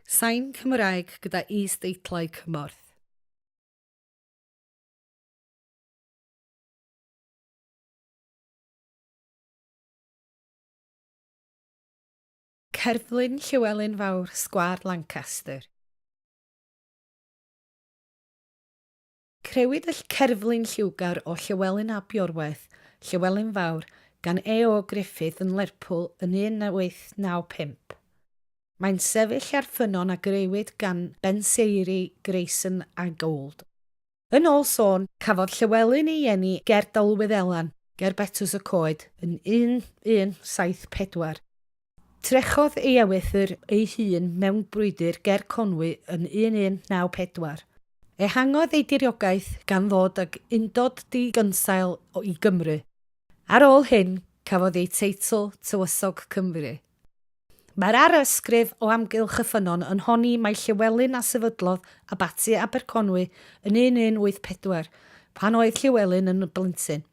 Sain Cymraeg gyda is-deitlau cymorth. Cerflun Llywelyn Fawr, Sgwâr Lancaster. Crëwyd y cerflun lliwgar o Llywelyn ab Iorwerth, Llywelyn Fawr, gan E. O. Griffith yn Lerpwl yn 1895. Mae'n sefyll ar ffynnon a grëwyd gan benseiri Grayson a Gould. Yn ôl sôn, cafodd Llywelyn ei eni ger Dolwyddelan, ger Betws y Coed, yn 1174. Trechodd ei ewythr ei hun mewn brwydr ger Conwy yn 1194. Ehangodd ei diriogaeth gan ddod ag undod di-gynsail i Gymru. Ar ôl hyn, cafodd ei teitl Tywysog Cymru. Mae'r arysgrif o amgylch y ffynnon yn honni mai Llywelyn a sefydlodd Abaty Aberconwy yn 1184, pan oedd Llywelyn yn blentyn.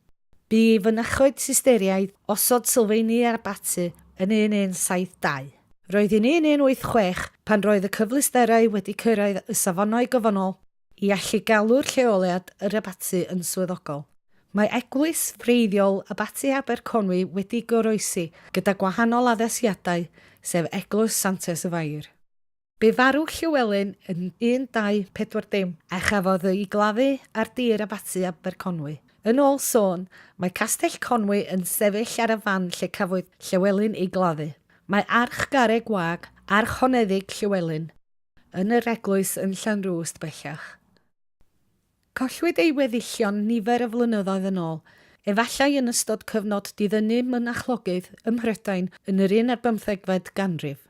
Bu i fynychoedd Sisteriaidd osod sylfeini ar abaty yn 1172. Roedd hi'n 1186 pan roedd y cyfleusterau wedi cyrraedd y safonau gofynnol i allu galw'r lleoliad yr abaty yn swyddogol. Mae eglwys wreiddiol Abaty Aberconwy wedi goroesi gyda gwahanol addasiadau, sef Eglwys Santes y Fair. Bu farw Llywelyn yn 1240 a chafodd ei gladdu ar dir Abaty Aberconwy. Yn ôl sôn, mae Castell Conwy yn sefyll ar y fan lle cafwyd Llywelyn ei gladdu. Mae arch garreg wag, arch honedig Llywelyn, yn yr eglwys yn Llanrwst bellach. Collwyd ei weddillion nifer o flynyddoedd yn ôl, efallai yn ystod cyfnod diddynu mynachlogydd ym Mhrydain yn yr un ar bymthegfed ganrif.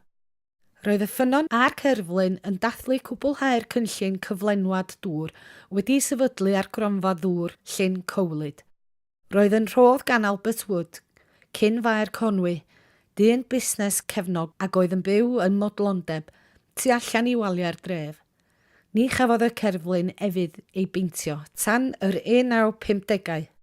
Roedd y ffynnon a'r cerflun yn dathlu cwblhau'r cynllun cyflenwad dŵr wedi'i sefydlu ar gronfa ddŵr Llyn Cowlyd. Roedd yn rhodd gan Albert Wood, cyn Faer Conwy, dyn busnes cefnog ag oedd yn byw ym Modlondeb, tu allan i waliau'r dref. Ni chafodd y cerflun efydd ei beintio tan yr 1950au.